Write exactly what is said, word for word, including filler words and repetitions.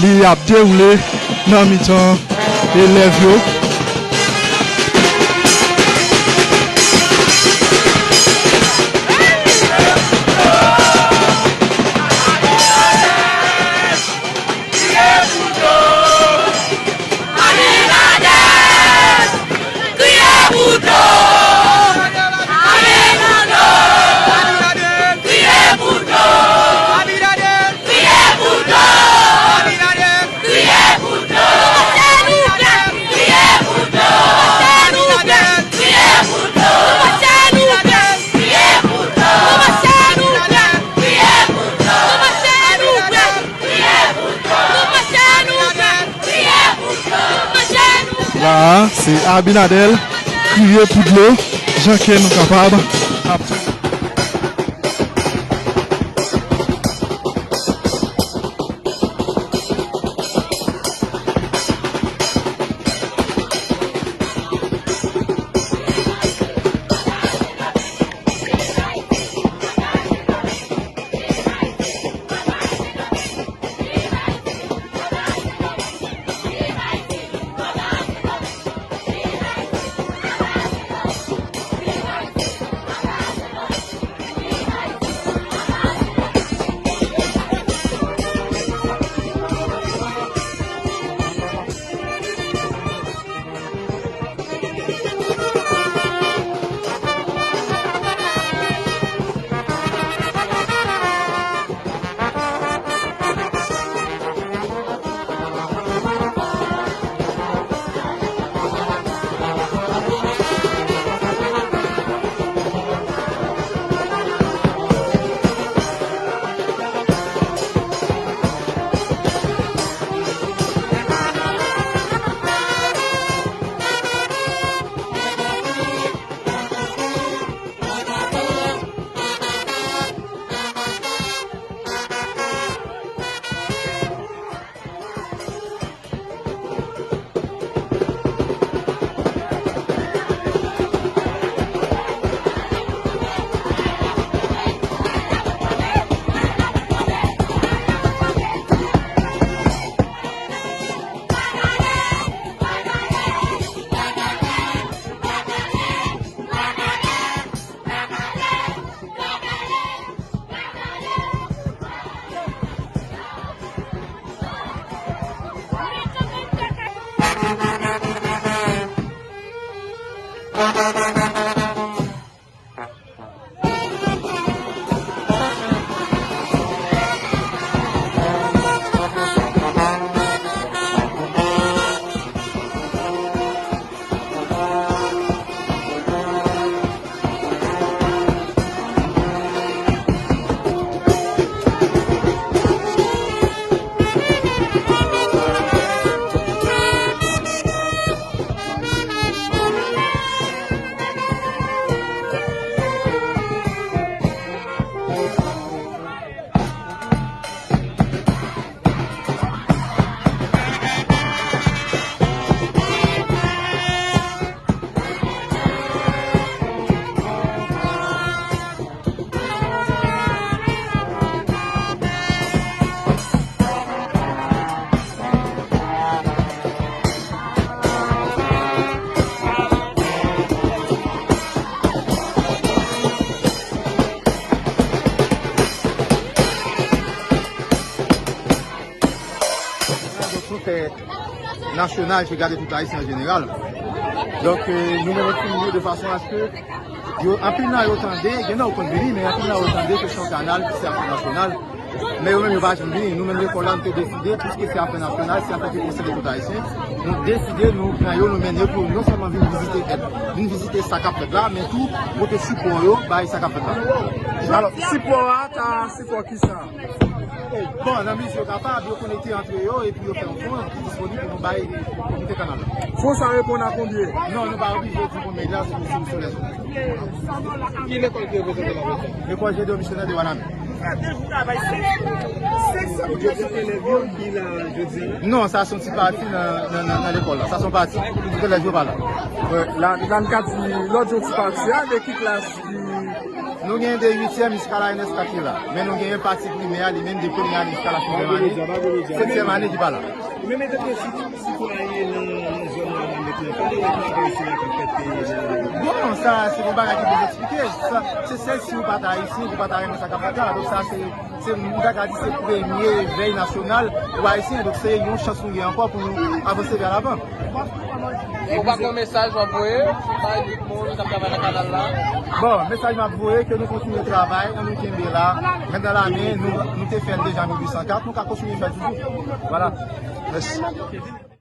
Li ap dewoule nan mitan elèv yo. Kriye pou Dlo! Kriye pou Dlo! Kriye pou Dlo! Kriye pou Dlo! Kriye pou Dlo! Kriye pou Dlo! Kriye pou Dlo! Kriye pou Dlo! Kriye pou Dlo! Kriye pou Dlo! Kriye pou Dlo! La a, se Abinader, kriye pou dlo, jan ke nou kapab ap Donk, nou fè nasyonal, se gade tout Ayisyen an jeneral. Donk, euh, nou menm nou fin de fason aske yo, anpil nan yo tande, gen nan yo konn vini, men anpil nan yo tande kesyon kanal, ki se afè nasyonal. Men yo menm yo pa janm vini. Nou menm lekòl la, nou te deside, piske se afè nasyonal, se afè ki konsène tout Ayisyen, nou deside, nou pran yo, nou mennen yo pou non sèlman vin vizite, vin vizite sa k ap fèt la, men tou pote sipò yo bay sa k ap fèt la. Alò, sipò a, ta sipò kisa? Bon, nan mezi yo kapab, yo konekte antre yo epi yo fè yon fon ki disponib pou nou bay komite kanal la. Fon sa reponn a konbyen? Non, nou pa oblije di konbyen la sou, sou, sou lèzon. Ki lekòl ki reprezante la? Lekòl Jedo Misyonè de Wanament. Objektif elèv yo ki la jodi a la? Non, sa se yon ti pati nan, nan, nan, nan lekòl la. Sa se yon pati. Tout elèv yo pa la. Wè, la, la n ka di lòt yon ti pati a, de ki klas ki Nou gen de uityèm jiska la N S kat ki la. Men nou gen yon pati primè a, li menm de premyè ane jiska la sizyèm ane, setyèm ane ki pa la. Ou menm antanke sitwayen nan, nan zòn nan, nan Mèt lan, kòman travay sila k ap fèt nan... Bon, sa, se yon bagay ki pou eksplike. Sa, se sèl si ou pa ta ayisyen, ou pa ta renmen sa k ap fèt la. Donk, sa, se, se, m ta ka di, se premye vèy nasyonal pou ayisyen. Donk, se yon chans nou gen ankò pou nou avanse vè lavan. E ou pa gen yon mesaj w ap voye bay tout moun k ap travay nan kanal la? Bon, mesaj m ap voye, ke nou kontinye travay, ann nou kenbe la, men nan lamen, nou, nou te fè l deja an mil uit san kat, nou ka kontinye fè l toujou. Vwala. Mèsi.